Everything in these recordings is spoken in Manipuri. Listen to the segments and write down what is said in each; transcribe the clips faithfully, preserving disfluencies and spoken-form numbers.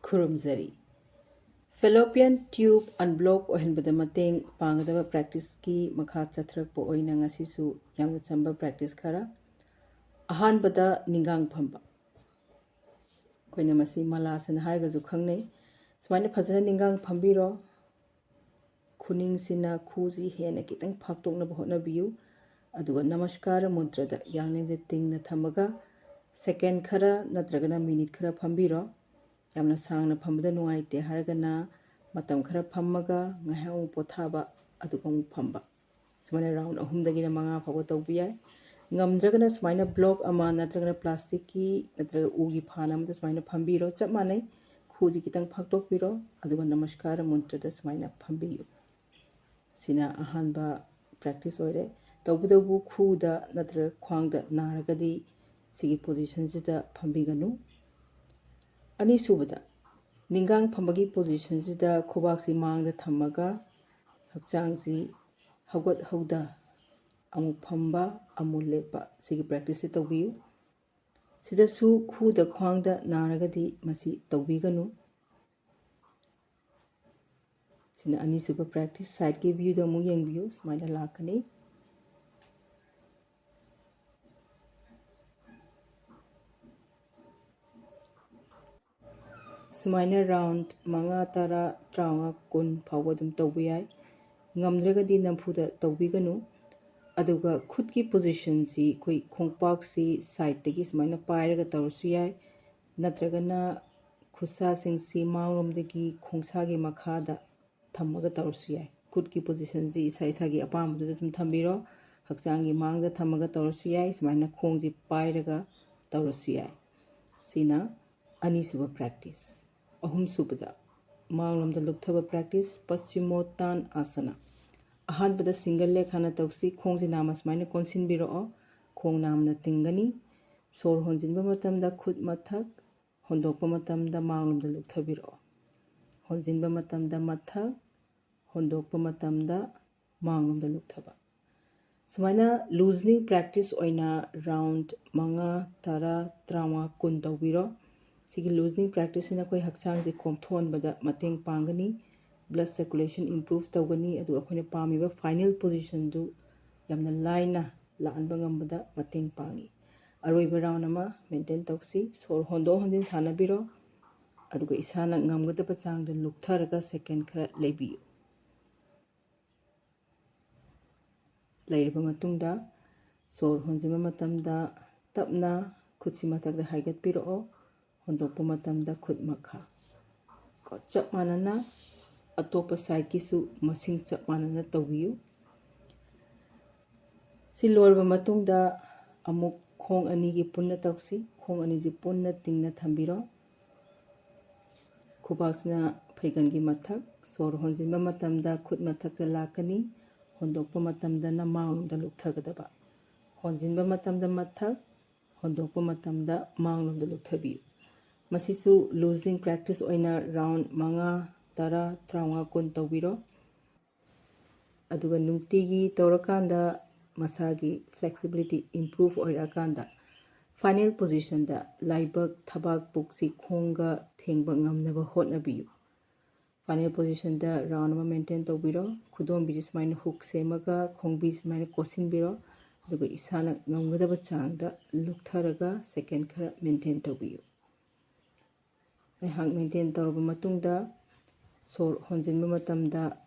ꯈꯨꯔꯨꯝꯖꯔꯤ꯫ Fallopian tube unblock ꯑꯣꯏꯍꯟꯕꯗ ꯃꯇꯦꯡ ꯄꯥꯡꯒꯗꯕ practiceꯀꯤ ꯃꯈꯥ ꯆꯠꯊꯔꯛꯄ ꯑꯣꯏꯅ ꯉꯁꯤꯁꯨ ꯌꯥꯝꯅ ꯆꯝꯕ practice ꯈꯔ꯫ ꯑꯍꯥꯟꯕꯗ ꯅꯤꯡꯒꯥꯡ ꯐꯝꯕ꯫ ꯑꯩꯈꯣꯏꯅ ꯃꯁꯤ ꯃꯂꯥꯁꯅ ꯍꯥꯏꯔꯒꯁꯨ ꯈꯪꯅꯩ꯫ ꯁꯨꯃꯥꯏꯅ ꯐꯖꯅ ꯅꯤꯡꯒꯥꯡ ꯐꯝꯕꯤꯔꯣ꯫ ꯈꯨꯅꯤꯡꯁꯤꯅ ꯈꯨꯁꯤ ꯍꯦꯟꯅ ꯈꯤꯇꯪ ꯐꯥꯛꯇꯣꯛꯅꯕ ꯍꯣꯠꯅꯕꯤꯌꯨ꯫ ꯑꯗꯨꯒ ꯅꯃꯁꯀꯥꯔ ꯃꯨꯗ꯭ꯔꯗ ꯌꯥꯡꯂꯦꯟꯁꯦ ꯇꯤꯡꯅ ꯊꯝꯃꯒ second ꯈꯔ ꯅꯠꯇ꯭ꯔꯒꯅ minute ꯈꯔ ꯐꯝꯕꯤꯔꯣ꯫ ꯌꯥꯝꯅ ꯁꯥꯡꯅ ꯐꯝꯕꯗ ꯅꯨꯡꯉꯥꯏꯇꯦ ꯍꯥꯏꯔꯒꯅ ꯃꯇꯝ ꯈꯔ ꯐꯝꯃꯒ ꯉꯥꯏꯍꯥꯛ ꯑꯃꯨꯛ ꯄꯣꯊꯥꯕ, ꯑꯗꯨꯒ ꯑꯃꯨꯛ ꯐꯝꯕ꯫ ꯁꯨꯃꯥꯏꯅ round ꯑꯍꯨꯝꯗꯒꯤꯅ ꯃꯉꯥ ꯐꯥꯎꯕ ꯇꯧꯕ ꯌꯥꯏ꯫ ꯉꯝꯗ꯭ꯔꯒꯅ ꯁꯨꯃꯥꯏꯅ block ꯑꯃ ꯅꯠꯇ꯭ꯔꯒꯅ plasticꯀꯤ ꯅꯠꯇ꯭ꯔꯒ ꯎꯒꯤ ꯐꯥꯟ ꯑꯃꯗ ꯁꯨꯃꯥꯏꯅ ꯐꯝꯕꯤꯔꯣ꯫ ꯆꯞ ꯃꯥꯟꯅꯩ, ꯈꯨꯁꯤ ꯈꯤꯇꯪ ꯐꯥꯛꯇꯣꯛꯄꯤꯔꯣ, ꯑꯗꯨꯒ ꯅꯃꯁꯀꯥꯔ ꯃꯨꯗ꯭ꯔꯗ ꯁꯨꯃꯥꯏꯅ ꯐꯝꯕꯤꯌꯨ꯫ ꯁꯤꯅ ꯑꯍꯥꯟꯕ practice ꯑꯣꯏꯔꯦ꯫ ꯇꯧꯕꯇꯕꯨ ꯈꯨꯗ ꯅꯠꯇ꯭ꯔꯒ ꯈ꯭ꯋꯥꯡꯗ ꯅꯥꯔꯒꯗꯤ ꯁꯤꯒꯤ positionꯁꯤꯗ ꯐꯝꯕꯤꯒꯅꯨ꯫ ꯑꯅꯤꯁꯨꯕꯗ, ꯅꯤꯡꯒꯥꯡ ꯐꯝꯕꯒꯤ positionꯁꯤꯗ ꯈꯨꯕꯥꯛꯁꯤ ꯃꯥꯡꯗ ꯊꯝꯃꯒ ꯍꯛꯆꯥꯡꯁꯤ ꯍꯧꯒꯠ ꯍꯧꯗ ꯑꯃꯨꯛ ꯐꯝꯕ, ꯑꯃꯨꯛ ꯂꯦꯞꯄ, ꯁꯤꯒꯤ practiceꯁꯦ ꯇꯧꯕꯤꯌꯨ꯫ ꯁꯤꯗꯁꯨ ꯈꯨꯗ ꯈ꯭ꯋꯥꯡꯗ ꯅꯥꯔꯒꯗꯤ ꯃꯁꯤ ꯇꯧꯕꯤꯒꯅꯨ꯫ ꯁꯤꯅ ꯑꯅꯤꯁꯨꯕ practice꯫ Sideꯀꯤ viewꯗ ꯑꯃꯨꯛ ꯌꯦꯡꯕꯤꯌꯨ, ꯁꯨꯃꯥꯏꯅ ꯂꯥꯛꯀꯅꯤ꯫ ꯁꯨꯃꯥꯏꯅ round ꯃꯉꯥ, ꯇꯔꯥ, ꯇꯔꯥꯃꯉꯥ, ꯀꯨꯟ ꯐꯥꯎꯕ ꯑꯗꯨꯝ ꯇꯧꯕ ꯌꯥꯏ꯫ ꯉꯝꯗ꯭ꯔꯒꯗꯤ ꯅꯝꯐꯨꯗ ꯇꯧꯕꯤꯒꯅꯨ꯫ ꯑꯗꯨꯒ ꯈꯨꯠꯀꯤ positionꯁꯤ ꯑꯩꯈꯣꯏ ꯈꯣꯡꯄꯥꯛꯁꯤ sideꯇꯒꯤ ꯁꯨꯃꯥꯏꯅ ꯄꯥꯏꯔꯒ ꯇꯧꯔꯁꯨ ꯌꯥꯏ, ꯅꯠꯇ꯭ꯔꯒꯅ ꯈꯨꯠꯁꯥꯁꯤꯡꯁꯤ ꯃꯥꯡꯂꯣꯝꯗꯒꯤ ꯈꯣꯡꯁꯥꯒꯤ ꯃꯈꯥꯗ ꯊꯝꯃꯒ ꯇꯧꯔꯁꯨ ꯌꯥꯏ꯫ ꯈꯨꯠꯀꯤ positionꯁꯤ ꯏꯁꯥ ꯏꯁꯥꯒꯤ ꯑꯄꯥꯝꯕꯗꯨꯗ ꯑꯗꯨꯝ ꯊꯝꯕꯤꯔꯣ꯫ ꯍꯛꯆꯥꯡꯒꯤ ꯃꯥꯡꯗ ꯊꯝꯃꯒ ꯇꯧꯔꯁꯨ ꯌꯥꯏ, ꯁꯨꯃꯥꯏꯅ ꯈꯣꯡꯁꯤ ꯄꯥꯏꯔꯒ ꯇꯧꯔꯁꯨ ꯌꯥꯏ꯫ ꯁꯤꯅ ꯑꯅꯤꯁꯨꯕ practice꯫ ꯑꯍꯨꯝꯁꯨꯕꯗ ꯃꯥꯡꯂꯣꯝꯗ ꯂꯨꯞꯊꯕ practice, Paschimottanasana꯫ ꯑꯍꯥꯟꯕꯗ single leg ꯍꯥꯟꯅ ꯇꯧꯁꯤ꯫ ꯈꯣꯡꯁꯤ ꯅꯥꯝꯃ ꯁꯨꯃꯥꯏꯅ ꯀꯣꯟꯁꯤꯟꯕꯤꯔꯛꯑꯣ꯫ ꯈꯣꯡ ꯅꯥꯝꯃꯅ ꯇꯤꯡꯒꯅꯤ꯫ ꯁꯣꯔ ꯍꯣꯟꯖꯤꯟꯕ ꯃꯇꯝꯗ ꯈꯨꯠ ꯃꯊꯛ, ꯍꯣꯟꯗꯣꯛꯄ ꯃꯇꯝꯗ ꯃꯥꯡꯂꯣꯝꯗ ꯂꯨꯞꯊꯕꯤꯔꯛꯑꯣ꯫ ꯍꯣꯟꯖꯤꯟꯕ ꯃꯇꯝꯗ ꯃꯊꯛ, ꯍꯣꯟꯗꯣꯛꯄ ꯃꯇꯝꯗ ꯃꯥꯡꯂꯣꯝꯗ ꯂꯨꯞꯊꯕ꯫ ꯁꯨꯃꯥꯏꯅ loosening practice ꯑꯣꯏꯅ round ꯃꯉꯥ, ꯇꯔꯥ, ꯇꯔꯥꯃꯉꯥ, ꯀꯨꯟ ꯇꯧꯕꯤꯔꯣ꯫ ꯁꯤꯒꯤ ꯂꯨꯖꯅꯤꯡ ꯄ꯭ꯔꯦꯛꯇꯤꯁꯁꯤꯅ ꯑꯩꯈꯣꯏ ꯍꯛꯆꯥꯡꯁꯦ ꯀꯣꯝꯊꯣꯛꯍꯟꯕꯗ ꯃꯇꯦꯡ ꯄꯥꯡꯒꯅꯤ, ꯕ꯭ꯂꯗ ꯁꯔꯀꯨꯂꯦꯁꯟ ꯏꯝꯄ꯭ꯔꯨꯚ ꯇꯧꯒꯅꯤ, ꯑꯗꯨꯒ ꯑꯩꯈꯣꯏꯅ ꯄꯥꯝꯃꯤꯕ ꯐꯥꯏꯅꯦꯜ ꯄꯣꯖꯤꯁꯟꯗꯨ ꯌꯥꯝꯅ ꯂꯥꯏꯅ ꯂꯥꯛꯍꯟꯕ ꯉꯝꯕꯗ ꯃꯇꯦꯡ ꯄꯥꯡꯉꯤ꯫ ꯑꯔꯣꯏꯕ ꯔꯥꯎꯟ ꯑꯃ ꯃꯦꯟꯇꯦꯟ ꯇꯧꯁꯤ꯫ ꯁꯣꯔ ꯍꯣꯟꯗꯣꯛ ꯍꯣꯟꯖꯤꯟ ꯁꯥꯟꯅꯕꯤꯔꯣ, ꯑꯗꯨꯒ ꯏꯁꯥꯅ ꯉꯝꯒꯗꯕ ꯆꯥꯡꯗ ꯂꯨꯞꯊꯔꯒ ꯁꯦꯀꯦꯟ ꯈꯔ ꯂꯩꯕꯤꯌꯨ꯫ ꯂꯩꯔꯕ ꯃꯇꯨꯡꯗ ꯁꯣꯔ ꯍꯣꯟꯖꯤꯟꯕ ꯃꯇꯝꯗ ꯇꯞꯅ ꯈꯨꯠꯁꯤ ꯃꯊꯛꯇ ꯍꯥꯏꯒꯠꯄꯤꯔꯛꯑꯣ, ꯍꯣꯟꯗꯣꯛꯄ ꯃꯇꯝꯗ ꯈꯨꯠ ꯃꯈꯥ꯫ ꯀꯣ, ꯆꯞ ꯃꯥꯟꯅꯅ ꯑꯇꯣꯞꯄ ꯁꯥꯏꯠꯀꯤꯁꯨ ꯃꯁꯤꯡ ꯆꯞ ꯃꯥꯟꯅꯅ ꯇꯧꯕꯤꯌꯨ꯫ ꯁꯤ ꯂꯣꯏꯔꯕ ꯃꯇꯨꯡꯗ ꯑꯃꯨꯛ ꯈꯣꯡ ꯑꯅꯤꯒꯤ ꯄꯨꯟꯅ ꯇꯧꯁꯤ꯫ ꯈꯣꯡ ꯑꯅꯤꯁꯤ ꯄꯨꯟꯅ ꯇꯤꯡꯅ ꯊꯝꯕꯤꯔꯣ꯫ ꯈꯨꯕꯥꯛꯁꯤꯅ ꯐꯩꯒꯟꯒꯤ ꯃꯊꯛ, ꯁꯣꯔ ꯍꯣꯟꯖꯤꯟꯕ ꯃꯇꯝꯗ ꯈꯨꯠ ꯃꯊꯛꯇ ꯂꯥꯛꯀꯅꯤ, ꯍꯣꯟꯗꯣꯛꯄ ꯃꯇꯝꯗꯅ ꯃꯥꯡꯂꯣꯝꯗ ꯂꯨꯞꯊꯒꯗꯕ꯫ ꯍꯣꯟꯖꯤꯟꯕ ꯃꯇꯝꯗ ꯃꯊꯛ, ꯍꯣꯟꯗꯣꯛꯄ ꯃꯇꯝꯗ ꯃꯥꯡꯂꯣꯝꯗ ꯂꯨꯞꯊꯕꯤꯌꯨ꯫ ꯃꯁꯤꯁꯨ ꯂꯨꯖꯤꯡ ꯄ꯭ꯔꯦꯛꯇꯤꯁ ꯑꯣꯏꯅ ꯔꯥꯎꯟ ꯃꯉꯥ, ꯇꯔꯥ, ꯇꯔꯥꯃꯉꯥ, ꯀꯨꯟ ꯇꯧꯕꯤꯔꯣ꯫ ꯑꯗꯨꯒ ꯅꯨꯡꯇꯤꯒꯤ ꯇꯧꯔꯀꯥꯟꯗ ꯃꯁꯥꯒꯤ ꯐ꯭ꯂꯦꯛꯁꯤꯕꯤꯂꯤꯇꯤ ꯏꯝꯄ꯭ꯔꯨꯚ ꯑꯣꯏꯔꯛꯑꯀꯥꯟꯗ ꯐꯥꯏꯅꯦꯜ ꯄꯣꯖꯤꯁꯟꯗ ꯂꯥꯏꯕꯛ, ꯊꯕꯥꯛ, ꯄꯨꯛꯁꯤ ꯈꯣꯡꯒ ꯊꯦꯡꯕ ꯉꯝꯅꯕ ꯍꯣꯠꯅꯕꯤꯌꯨ꯫ ꯐꯥꯏꯅꯦꯜ ꯄꯣꯖꯤꯁꯟꯗ ꯔꯥꯎꯟ ꯑꯃ ꯃꯦꯟꯇꯦꯟ ꯇꯧꯕꯤꯔꯣ꯫ ꯈꯨꯗꯣꯝꯕꯤꯁꯤ ꯁꯨꯃꯥꯏꯅ ꯍꯨꯛ ꯁꯦꯝꯃꯒ ꯈꯣꯡꯕꯤ ꯁꯨꯃꯥꯏꯅ ꯀꯣꯠꯁꯤꯟꯕꯤꯔꯣ꯫ ꯑꯗꯨꯒ ꯏꯁꯥꯅ ꯉꯝꯒꯗꯕ ꯆꯥꯡꯗ ꯂꯨꯞꯊꯔꯒ ꯁꯦꯀꯦꯟ ꯈꯔ ꯃꯦꯟꯇꯦꯟ ꯇꯧꯕꯤꯌꯨ꯫ ꯉꯥꯏꯍꯥꯛ ꯃꯦꯟꯇꯦꯟ ꯇꯧꯔꯕ ꯃꯇꯨꯡꯗ ꯁꯣꯔ ꯍꯣꯟꯖꯤꯟꯕ ꯃꯇꯝꯗ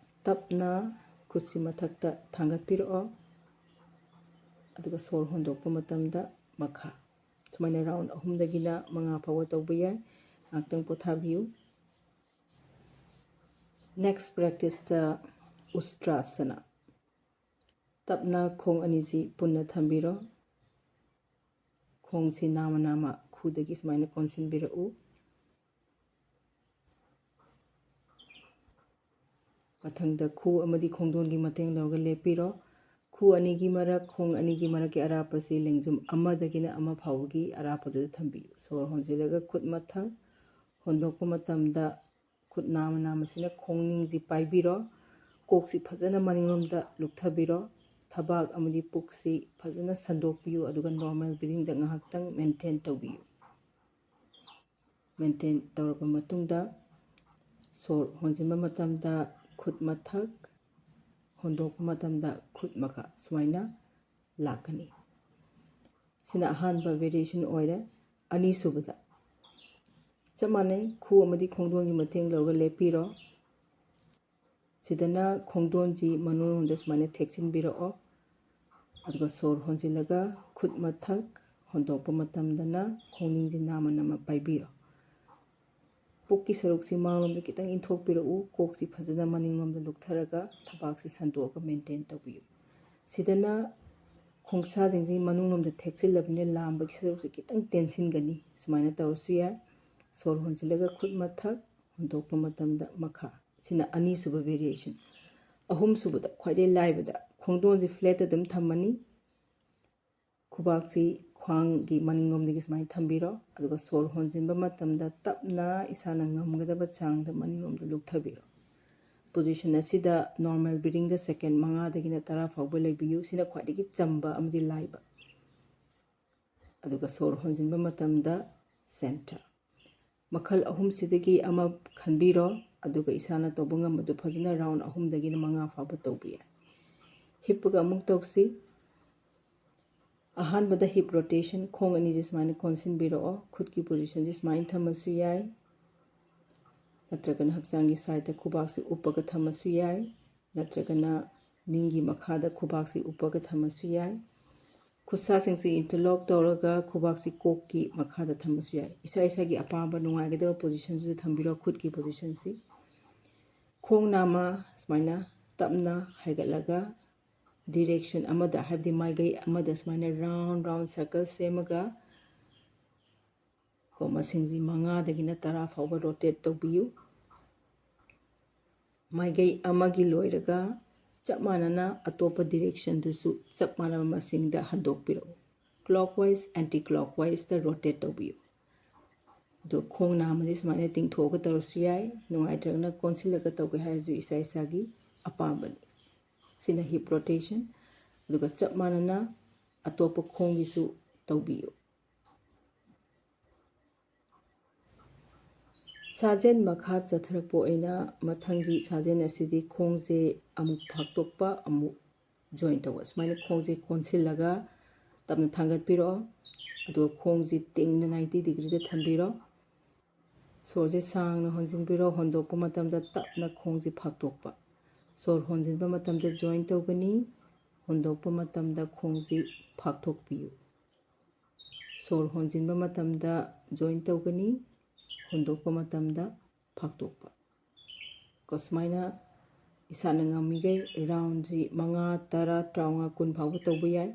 ꯇꯞꯅ ꯈꯨꯠꯁꯤ ꯃꯊꯛꯇ ꯊꯥꯡꯒꯠꯄꯤꯔꯛꯑꯣ, ꯑꯗꯨꯒ ꯁꯣꯔ ꯍꯣꯟꯗꯣꯛꯄ ꯃꯇꯝꯗ ꯃꯈꯥ꯫ ꯁꯨꯃꯥꯏꯅ ꯔꯥꯎꯟ ꯑꯍꯨꯝꯗꯒꯤꯅ ꯃꯉꯥ ꯐꯥꯎꯕ ꯇꯧꯕ ꯌꯥꯏ꯫ ꯉꯥꯛꯇꯪ ꯄꯣꯊꯥꯕꯤꯌꯨ꯫ ꯅꯦꯛꯁ ꯄ꯭ꯔꯦꯛꯇꯤꯁꯇ ꯎꯁꯇ꯭ꯔꯥꯁꯅ꯫ ꯇꯞꯅ ꯈꯣꯡ ꯑꯅꯤꯁꯤ ꯄꯨꯟꯅ ꯊꯝꯕꯤꯔꯣ꯫ ꯈꯣꯡꯁꯤ ꯅꯥꯝꯃ ꯅꯥꯝꯃ ꯈꯨꯗꯒꯤ ꯁꯨꯃꯥꯏꯅ ꯀꯣꯟꯁꯤꯟꯕꯤꯔꯛꯎ꯫ ꯃꯊꯪꯗ ꯈꯨ ꯑꯃꯗꯤ ꯈꯣꯡꯗꯣꯟꯒꯤ ꯃꯇꯦꯡ ꯂꯧꯔꯒ ꯂꯦꯞꯄꯤꯔꯣ꯫ ꯈꯨ ꯑꯅꯤꯒꯤ ꯃꯔꯛ, ꯈꯣꯡ ꯑꯅꯤꯒꯤ ꯃꯔꯛꯀꯤ ꯑꯔꯥꯞꯄꯁꯤ ꯂꯦꯡꯖꯨꯝ ꯑꯃꯗꯒꯤꯅ ꯑꯃ ꯐꯥꯎꯕꯒꯤ ꯑꯔꯥꯞꯄꯗꯨꯗ ꯊꯝꯕꯤꯌꯨ꯫ ꯁꯣꯔ ꯍꯣꯟꯖꯤꯜꯂꯒ ꯈꯨꯠ ꯃꯊꯛ, ꯍꯣꯟꯗꯣꯛꯄ ꯃꯇꯝꯗ ꯈꯨꯠ ꯅꯥꯝꯃ ꯅꯥꯝꯃꯁꯤꯅ ꯈꯣꯡꯅꯤꯡꯁꯤ ꯄꯥꯏꯕꯤꯔꯣ꯫ ꯀꯣꯛꯁꯤ ꯐꯖꯅ ꯃꯅꯤꯡꯂꯣꯝꯗ ꯂꯨꯞꯊꯕꯤꯔꯣ꯫ ꯊꯕꯥꯛ ꯑꯃꯗꯤ ꯄꯨꯛꯁꯤ ꯐꯖꯅ ꯁꯟꯗꯣꯛꯄꯤꯌꯨ, ꯑꯗꯨꯒ ꯅꯣꯔꯃꯦꯜ ꯕ꯭ꯔꯤꯗꯤꯡꯗ ꯉꯥꯏꯍꯥꯛꯇꯪ ꯃꯦꯟꯇꯦꯟ ꯇꯧꯕꯤꯌꯨ꯫ ꯃꯦꯟꯇꯦꯟ ꯇꯧꯔꯕ ꯃꯇꯨꯡꯗ, ꯁꯣꯔ ꯍꯣꯟꯖꯤꯟꯕ ꯃꯇꯝꯗ ꯈꯨꯠ ꯃꯊꯛ, ꯍꯣꯟꯗꯣꯛꯄ ꯃꯇꯝꯗ ꯈꯨꯠ ꯃꯈꯥ, ꯁꯨꯃꯥꯏꯅ ꯂꯥꯛꯀꯅꯤ꯫ ꯁꯤꯅ ꯑꯍꯥꯟꯕ ꯚꯦꯔꯤꯌꯦꯁꯟ ꯑꯣꯏꯔꯦ꯫ ꯑꯅꯤꯁꯨꯕꯗ ꯆꯞ ꯃꯥꯟꯅꯩ, ꯈꯨ ꯑꯃꯗꯤ ꯈꯣꯡꯗꯣꯟꯒꯤ ꯃꯇꯦꯡ ꯂꯧꯔꯒ ꯂꯦꯞꯄꯤꯔꯣ꯫ ꯁꯤꯗꯅ ꯈꯣꯡꯗꯣꯟꯁꯤ ꯃꯅꯨꯡꯂꯣꯝꯗ ꯁꯨꯃꯥꯏꯅ ꯊꯦꯛꯆꯤꯟꯕꯤꯔꯛꯑꯣ꯫ ꯑꯗꯨꯒ ꯁꯣꯔ ꯍꯣꯟꯖꯤꯜꯂꯒ ꯈꯨꯠ ꯃꯊꯛ, ꯍꯣꯟꯗꯣꯛꯄ ꯃꯇꯝꯗꯅ ꯈꯣꯡꯅꯤꯡꯁꯤ ꯅꯥꯝꯃ ꯅꯥꯝꯃ ꯄꯥꯏꯕꯤꯔꯣ꯫ ꯄꯨꯛꯀꯤ ꯁꯔꯨꯛꯁꯤ ꯃꯥꯡꯂꯣꯝꯗ ꯈꯤꯇꯪ ꯏꯟꯊꯣꯛꯄꯤꯔꯛꯎ꯫ ꯀꯣꯛꯁꯤ ꯐꯖꯅ ꯃꯅꯤꯡꯂꯣꯝꯗ ꯂꯨꯛꯊꯔꯒ ꯊꯕꯥꯛꯁꯤ ꯁꯟꯗꯣꯛꯑꯒ ꯃꯦꯟꯇꯦꯟ ꯇꯧꯕꯤꯌꯨ꯫ ꯁꯤꯗꯅ ꯈꯣꯡꯁꯥꯁꯤꯡꯁꯤ ꯃꯅꯨꯡꯂꯣꯝꯗ ꯊꯦꯛꯆꯤꯜꯂꯕꯅꯤꯅ ꯂꯥꯝꯕꯒꯤ ꯁꯔꯨꯛꯁꯤ ꯈꯤꯇꯪ ꯇꯦꯟꯁꯤꯟꯒꯅꯤ꯫ ꯁꯨꯃꯥꯏꯅ ꯇꯧꯔꯁꯨ ꯌꯥꯏ꯫ ꯁꯣꯔ ꯍꯣꯟꯖꯤꯜꯂꯒ ꯈꯨꯠ ꯃꯊꯛ, ꯍꯣꯟꯗꯣꯛꯄ ꯃꯇꯝꯗ ꯃꯈꯥ꯫ ꯁꯤꯅ ꯑꯅꯤꯁꯨꯕ ꯚꯦꯔꯤꯌꯦꯁꯟ꯫ ꯑꯍꯨꯝꯁꯨꯕꯗ, ꯈ꯭ꯋꯥꯏꯗꯒꯤ ꯂꯥꯏꯕꯗ, ꯈꯣꯡꯗꯣꯟꯁꯤ ꯐ꯭ꯂꯦꯠꯇ ꯑꯗꯨꯝ ꯊꯝꯃꯅꯤ꯫ ꯈꯨꯕꯥꯛꯁꯤ ꯈ꯭ꯋꯥꯡꯒꯤ ꯃꯅꯤꯡꯂꯣꯝꯗꯒꯤ ꯁꯨꯃꯥꯏꯅ ꯊꯝꯕꯤꯔꯣ, ꯑꯗꯨꯒ ꯁꯣꯔ ꯍꯣꯟꯖꯤꯟꯕ ꯃꯇꯝꯗ ꯇꯞꯅ ꯏꯁꯥꯅ ꯉꯝꯒꯗꯕ ꯆꯥꯡꯗ ꯃꯅꯤꯡꯂꯣꯝꯗ ꯂꯨꯛꯊꯕꯤꯔꯣ꯫ ꯄꯣꯖꯤꯁꯟ ꯑꯁꯤꯗ ꯅꯣꯔꯃꯦꯜ ꯕ꯭ꯔꯤꯗꯤꯡꯗ ꯁꯦꯀꯦꯟ ꯃꯉꯥꯗꯒꯤꯅ ꯇꯔꯥ ꯐꯥꯎꯕ ꯂꯩꯕꯤꯌꯨ꯫ ꯁꯤꯅ ꯈ꯭ꯋꯥꯏꯗꯒꯤ ꯆꯝꯕ ꯑꯃꯗꯤ ꯂꯥꯏꯕ꯫ ꯑꯗꯨꯒ ꯁꯣꯔ ꯍꯣꯟꯖꯤꯟꯕ ꯃꯇꯝꯗ ꯁꯦꯟꯇꯔ꯫ ꯃꯈꯜ ꯑꯍꯨꯝꯁꯤꯗꯒꯤ ꯑꯃ ꯈꯟꯕꯤꯔꯣ, ꯑꯗꯨꯒ ꯏꯁꯥꯅ ꯇꯧꯕ ꯉꯝꯕꯗꯨ ꯐꯖꯅ ꯔꯥꯎꯟ ꯑꯍꯨꯝꯗꯒꯤꯅ ꯃꯉꯥ ꯐꯥꯎꯕ ꯇꯧꯕ ꯌꯥꯏ꯫ ꯍꯤꯞꯄꯒ ꯑꯃꯨꯛ ꯇꯧꯁꯤ꯫ ꯑꯍꯥꯟꯕꯗ ꯍꯤꯞ ꯔꯣꯇꯦꯁꯟ, ꯈꯣꯡ ꯑꯅꯤꯁꯦ ꯁꯨꯃꯥꯏꯅ ꯀꯣꯟꯁꯤꯟꯕꯤꯔꯛꯑꯣ꯫ ꯈꯨꯠꯀꯤ ꯄꯣꯖꯤꯁꯟꯁꯦ ꯁꯨꯃꯥꯏꯅ ꯊꯝꯃꯁꯨ ꯌꯥꯏ, ꯅꯠꯇ꯭ꯔꯒꯅ ꯍꯛꯆꯥꯡꯒꯤ ꯁꯥꯏꯗꯇ ꯈꯨꯕꯥꯛꯁꯤ ꯎꯞꯄꯒ ꯊꯝꯃꯁꯨ ꯌꯥꯏ, ꯅꯠꯇ꯭ꯔꯒꯅ ꯅꯤꯡꯒꯤ ꯃꯈꯥꯗ ꯈꯨꯕꯥꯛꯁꯤ ꯎꯞꯄꯒ ꯊꯝꯃꯁꯨ ꯌꯥꯏ꯫ ꯈꯨꯠꯁꯥꯁꯤꯡꯁꯤ ꯏꯟꯇꯔꯂꯣꯛ ꯇꯧꯔꯒ ꯈꯨꯕꯥꯛꯁꯤ ꯀꯣꯛꯀꯤ ꯃꯈꯥꯗ ꯊꯝꯃꯁꯨ ꯌꯥꯏ꯫ ꯏꯁꯥ ꯏꯁꯥꯒꯤ ꯑꯄꯥꯝꯕ ꯅꯨꯡꯉꯥꯏꯒꯗꯕ ꯄꯣꯖꯤꯁꯟꯗꯨꯗ ꯊꯝꯕꯤꯔꯣ ꯈꯨꯠꯀꯤ ꯄꯣꯖꯤꯁꯟꯁꯤ꯫ ꯈꯣꯡ ꯅꯥꯝꯃ ꯁꯨꯃꯥꯏꯅ ꯇꯞꯅ ꯍꯥꯏꯒꯠꯂꯒ ꯗꯤꯔꯦꯛꯁꯟ ꯑꯃꯗ, ꯍꯥꯏꯕꯗꯤ ꯃꯥꯏꯀꯩ ꯑꯃꯗ ꯁꯨꯃꯥꯏꯅ ꯔꯥꯎꯟ ꯔꯥꯎꯟ ꯁꯔꯀꯜ ꯁꯦꯝꯃꯒ ꯀꯣ, ꯃꯁꯤꯡꯁꯤ ꯃꯉꯥꯗꯒꯤꯅ ꯇꯔꯥ ꯐꯥꯎꯕ ꯔꯣꯇꯦꯠ ꯇꯧꯕꯤꯌꯨ꯫ ꯃꯥꯏꯀꯩ ꯑꯃꯒꯤ ꯂꯣꯏꯔꯒ ꯆꯞ ꯃꯥꯟꯅꯅ ꯑꯇꯣꯞꯄ ꯗꯤꯔꯦꯛꯁꯟꯗꯁꯨ ꯆꯞ ꯃꯥꯟꯅꯕ ꯃꯁꯤꯡꯗ ꯍꯟꯗꯣꯛꯄꯤꯔꯛꯎ꯫ ꯀ꯭ꯂꯣꯛꯋꯥꯏꯁ, ꯑꯦꯟꯇꯤ ꯀ꯭ꯂꯣꯛꯋꯥꯏꯁꯇ ꯔꯣꯇꯦꯠ ꯇꯧꯕꯤꯌꯨ꯫ ꯑꯗꯣ ꯈꯣꯡ ꯅꯥꯝꯃꯁꯦ ꯁꯨꯃꯥꯏꯅ ꯇꯤꯡꯊꯣꯛꯑꯒ ꯇꯧꯔꯁꯨ ꯌꯥꯏ, ꯅꯨꯡꯉꯥꯏꯇ꯭ꯔꯒꯅ ꯀꯣꯟꯁꯤꯜꯂꯒ ꯇꯧꯒꯦ ꯍꯥꯏꯔꯁꯨ ꯏꯁꯥ ꯏꯁꯥꯒꯤ ꯑꯄꯥꯝꯕꯅꯤ꯫ ꯁꯤꯅ ꯍꯤꯞ ꯔꯣꯇꯦꯁꯟ꯫ ꯑꯗꯨꯒ ꯆꯞ ꯃꯥꯟꯅꯅ ꯑꯇꯣꯞꯄ ꯈꯣꯡꯒꯤꯁꯨ ꯇꯧꯕꯤꯌꯨ꯫ ꯁꯥꯖꯦꯜ ꯃꯈꯥ ꯆꯠꯊꯔꯛꯄ ꯑꯣꯏꯅ ꯃꯊꯪꯒꯤ ꯁꯥꯖꯦꯜ ꯑꯁꯤꯗꯤ ꯈꯣꯡꯁꯦ ꯑꯃꯨꯛ ꯐꯥꯛꯇꯣꯛꯄ, ꯑꯃꯨꯛ ꯖꯣꯏꯟ ꯇꯧꯕ꯫ ꯁꯨꯃꯥꯏꯅ ꯈꯣꯡꯁꯦ ꯀꯣꯟꯁꯤꯜꯂꯒ ꯇꯞꯅ ꯊꯥꯡꯒꯠꯄꯤꯔꯛꯑꯣ꯫ ꯑꯗꯨꯒ ꯈꯣꯡꯁꯤ ꯇꯤꯡꯅ ꯅꯥꯏꯟꯇꯤ ꯗꯤꯒ꯭ꯔꯤꯗ ꯊꯝꯕꯤꯔꯣ꯫ ꯁꯣꯔꯁꯦ ꯁꯥꯡꯅ ꯍꯣꯟꯖꯤꯟꯕꯤꯔꯣ꯫ ꯍꯣꯟꯗꯣꯛꯄ ꯃꯇꯝꯗ ꯇꯞꯅ ꯈꯣꯡꯁꯤ ꯐꯥꯛꯇꯣꯛꯄ꯫ ꯁꯣꯔ ꯍꯣꯟꯖꯤꯟꯕ ꯃꯇꯝꯗ ꯖꯣꯏꯟ ꯇꯧꯒꯅꯤ꯫ ꯍꯣꯟꯗꯣꯛꯄ ꯃꯇꯝꯗ ꯈꯣꯡꯁꯤ ꯐꯥꯛꯇꯣꯛꯄꯤꯌꯨ꯫ ꯁꯣꯔ ꯍꯣꯟꯖꯤꯟꯕ ꯃꯇꯝꯗ ꯖꯣꯏꯟ ꯇꯧꯒꯅꯤ꯫ ꯍꯣꯟꯗꯣꯛꯄ ꯃꯇꯝꯗ ꯐꯥꯛꯇꯣꯛꯄ꯫ ꯀꯣ ꯁꯨꯃꯥꯏꯅ ꯏꯁꯥꯅ ꯉꯝꯃꯤꯈꯩ ꯔꯥꯎꯟꯁꯤ ꯃꯉꯥ, ꯇꯔꯥ, ꯇꯔꯥꯃꯉꯥ, ꯀꯨꯟ ꯐꯥꯎꯕ ꯇꯧꯕ ꯌꯥꯏ꯫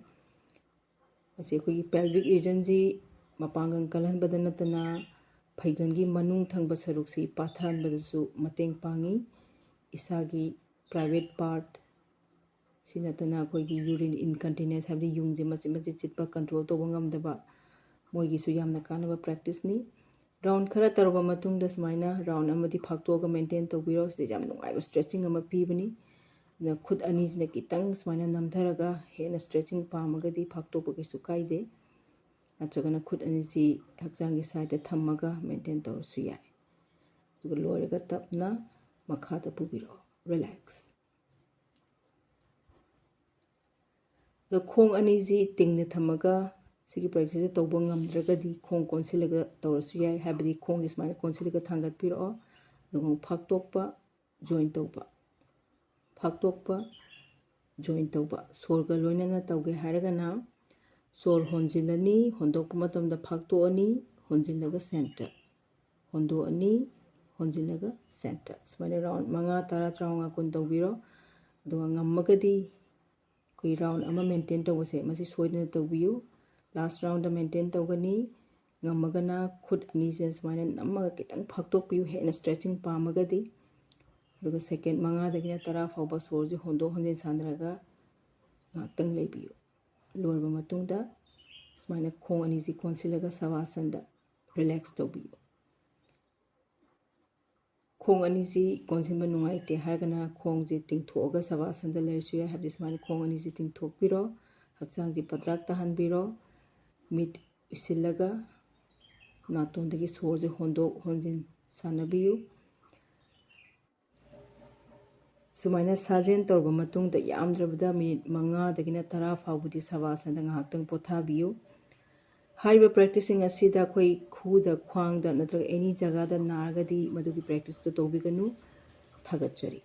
ꯃꯁꯤ ꯑꯩꯈꯣꯏꯒꯤ ꯄꯦꯜꯚꯤꯛ ꯔꯤꯖꯟꯁꯤ ꯃꯄꯥꯡꯒꯜ ꯀꯜꯍꯟꯕꯗ ꯅꯠꯇꯅ ꯐꯩꯒꯟꯒꯤ ꯃꯅꯨꯡ ꯊꯪꯕ ꯁꯔꯨꯛꯁꯤ ꯄꯥꯊꯍꯟꯕꯗꯁꯨ ꯃꯇꯦꯡ ꯄꯥꯡꯉꯤ꯫ ꯏꯁꯥꯒꯤ ꯄ꯭ꯔꯥꯏꯚꯦꯠ ꯄꯥꯔꯠ ꯁꯤ ꯅꯠꯇꯅ ꯑꯩꯈꯣꯏꯒꯤ ꯌꯨꯔꯤꯟ ꯏꯟꯀꯟꯇꯤꯅꯦꯟꯁ, ꯍꯥꯏꯕꯗꯤ ꯌꯨꯡꯁꯦ ꯃꯆꯤꯠ ꯃꯆꯤꯠ ꯆꯤꯠꯄ ꯀꯟꯇ꯭ꯔꯣꯜ ꯇꯧꯕ ꯉꯝꯗꯕ, ꯃꯣꯏꯒꯤꯁꯨ ꯌꯥꯝꯅ ꯀꯥꯟꯅꯕ ꯄ꯭ꯔꯦꯛꯇꯤꯁꯅꯤ꯫ ꯔꯥꯎꯟ ꯈꯔ ꯇꯧꯔꯕ ꯃꯇꯨꯡꯗ ꯁꯨꯃꯥꯏꯅ ꯔꯥꯎꯟ ꯑꯃꯗꯤ ꯐꯥꯛꯇꯣꯛꯑꯒ ꯃꯦꯟꯇꯦꯟ ꯇꯧꯕꯤꯔꯣ꯫ ꯁꯤꯗ ꯌꯥꯝ ꯅꯨꯡꯉꯥꯏꯕ ꯁ꯭ꯇ꯭ꯔꯦꯆꯤꯡ ꯑꯃ ꯄꯤꯕꯅꯤ꯫ ꯑꯗꯨꯅ ꯈꯨꯠ ꯑꯅꯤꯁꯤꯅ ꯈꯤꯇꯪ ꯁꯨꯃꯥꯏꯅ ꯅꯝꯊꯔꯒ ꯍꯦꯟꯅ ꯁ꯭ꯇ꯭ꯔꯦꯆꯤꯡ ꯄꯥꯝꯃꯒꯗꯤ ꯐꯥꯛꯇꯣꯛꯄ ꯀꯩꯁꯨ ꯀꯥꯏꯗꯦ꯫ ꯅꯠꯇ꯭ꯔꯒꯅ ꯈꯨꯠ ꯑꯅꯤꯁꯤ ꯍꯛꯆꯥꯡꯒꯤ ꯁꯥꯏꯗꯇ ꯊꯝꯃꯒ ꯃꯦꯟꯇꯦꯟ ꯇꯧꯔꯁꯨ ꯌꯥꯏ꯫ ꯑꯗꯨꯒ ꯂꯣꯏꯔꯒ ꯇꯞꯅ ꯃꯈꯥꯗ ꯄꯨꯕꯤꯔꯛꯑꯣ, ꯔꯤꯂꯦꯛꯁ꯫ ꯑꯗꯣ ꯈꯣꯡ ꯑꯅꯤꯁꯤ ꯇꯤꯡꯅ ꯊꯝꯃꯒ ꯁꯤꯒꯤ ꯄ꯭ꯔꯦꯛꯇꯤꯁꯁꯦ ꯇꯧꯕ ꯉꯝꯗ꯭ꯔꯒꯗꯤ ꯈꯣꯡ ꯀꯣꯟꯁꯤꯜꯂꯒ ꯇꯧꯔꯁꯨ ꯌꯥꯏ, ꯍꯥꯏꯕꯗꯤ ꯈꯣꯡꯁꯦ ꯁꯨꯃꯥꯏꯅ ꯀꯣꯟꯁꯤꯜꯂꯒ ꯊꯥꯡꯒꯠꯄꯤꯔꯛꯑꯣ꯫ ꯑꯗꯨꯒ ꯑꯃꯨꯛ ꯐꯥꯛꯇꯣꯛꯄ, ꯖꯣꯏꯟ ꯇꯧꯕ, ꯐꯥꯛꯇꯣꯛꯄ, ꯖꯣꯏꯟ ꯇꯧꯕ꯫ ꯁꯣꯔꯒ ꯂꯣꯏꯅꯅ ꯇꯧꯒꯦ ꯍꯥꯏꯔꯒꯅ ꯁꯣꯔ ꯍꯣꯟꯖꯤꯜꯂꯅꯤ, ꯍꯣꯟꯗꯣꯛꯄ ꯃꯇꯝꯗ ꯐꯥꯛꯇꯣꯛꯑꯅꯤ, ꯍꯣꯟꯖꯤꯜꯂꯒ ꯁꯦꯟꯇꯔ, ꯍꯣꯟꯗꯣꯛꯑꯅꯤ, ꯍꯣꯟꯖꯤꯜꯂꯒ ꯁꯦꯟꯇꯔ꯫ ꯁꯨꯃꯥꯏꯅ ꯔꯥꯎꯟ ꯃꯉꯥ, ꯇꯔꯥ, ꯇꯔꯥꯃꯉꯥ, ꯀꯨꯟ ꯇꯧꯕꯤꯔꯣ꯫ ꯑꯗꯨꯒ ꯉꯝꯃꯒꯗꯤ ꯑꯩꯈꯣꯏ ꯔꯥꯎꯟ ꯑꯃ ꯃꯦꯟꯇꯦꯟ ꯇꯧꯕꯁꯦ ꯃꯁꯤ ꯁꯣꯏꯗꯅ ꯇꯧꯕꯤꯌꯨ꯫ ꯂꯥꯁ ꯔꯥꯎꯟꯗ ꯃꯦꯟꯇꯦꯟ ꯇꯧꯒꯅꯤ꯫ ꯉꯝꯃꯒꯅ ꯈꯨꯠ ꯑꯅꯤꯁꯦ ꯁꯨꯃꯥꯏꯅ ꯅꯝꯃꯒ ꯈꯤꯇꯪ ꯐꯥꯛꯇꯣꯛꯄꯤꯌꯨ, ꯍꯦꯟꯅ ꯁ꯭ꯇ꯭ꯔꯦꯆꯤꯡ ꯄꯥꯝꯃꯒꯗꯤ꯫ ꯑꯗꯨꯒ ꯁꯦꯀꯦꯟ ꯃꯉꯥꯗꯒꯤꯅ ꯇꯔꯥ ꯐꯥꯎꯕ ꯁꯣꯔꯁꯦ ꯍꯣꯟꯗꯣꯛ ꯍꯣꯟꯖꯤꯟ ꯁꯥꯟꯅꯔꯒ ꯉꯥꯛꯇꯪ ꯂꯩꯕꯤꯌꯨ꯫ ꯂꯣꯏꯔꯕ ꯃꯇꯨꯡꯗ ꯁꯨꯃꯥꯏꯅ ꯈꯣꯡ ꯑꯅꯤꯁꯤ ꯀꯣꯟꯁꯤꯜꯂꯒ ꯁꯕꯥꯁꯟꯗ ꯔꯤꯂꯦꯛꯁ ꯇꯧꯕꯤꯌꯨ꯫ ꯈꯣꯡ ꯑꯅꯤꯁꯤ ꯀꯣꯟꯁꯤꯟꯕ ꯅꯨꯡꯉꯥꯏꯇꯦ ꯍꯥꯏꯔꯒꯅ ꯈꯣꯡꯁꯤ ꯇꯤꯡꯊꯣꯛꯑꯒ ꯁꯕꯥꯁꯟꯗ ꯂꯩꯔꯁꯨ ꯌꯥꯏ, ꯍꯥꯏꯕꯗꯤ ꯁꯨꯃꯥꯏꯅ ꯈꯣꯡ ꯑꯅꯤꯁꯤ ꯇꯤꯡꯊꯣꯛꯄꯤꯔꯣ, ꯍꯛꯆꯥꯡꯁꯤ ꯄꯗ꯭ꯔꯥꯛ ꯇꯥꯍꯟꯕꯤꯔꯣ, ꯃꯤꯠ ꯎꯏꯁꯤꯜꯂꯒ ꯅꯥꯇꯣꯟꯗꯒꯤ ꯁꯣꯔꯁꯦ ꯍꯣꯟꯗꯣꯛ ꯍꯣꯟꯖꯤꯟ ꯁꯥꯟꯅꯕꯤꯌꯨ꯫ ꯁꯨꯃꯥꯏꯅ ꯁꯥꯖꯦꯜ ꯇꯧꯔꯕ ꯃꯇꯨꯡꯗ ꯌꯥꯝꯗ꯭ꯔꯕꯗ ꯃꯤꯅꯤꯠ ꯃꯉꯥꯗꯒꯤꯅ ꯇꯔꯥ ꯐꯥꯎꯕꯗꯤ ꯁꯕꯥꯁꯅꯗ ꯉꯥꯏꯍꯥꯛꯇꯪ ꯄꯣꯊꯥꯕꯤꯌꯨ꯫ ꯍꯥꯏꯔꯤꯕ ꯄ꯭ꯔꯦꯛꯇꯤꯁꯁꯤꯡ ꯑꯁꯤꯗ ꯑꯩꯈꯣꯏ ꯈꯨꯗ, ꯈ꯭ꯋꯥꯡꯗ ꯅꯠꯇ꯭ꯔꯒ ꯑꯦꯅꯤ ꯖꯒꯥꯗ ꯅꯥꯔꯒꯗꯤ ꯃꯗꯨꯒꯤ ꯄ꯭ꯔꯦꯛꯇꯤꯁꯇꯨ ꯇꯧꯕꯤꯒꯅꯨ꯫ ꯊꯥꯒꯠꯆꯔꯤ꯫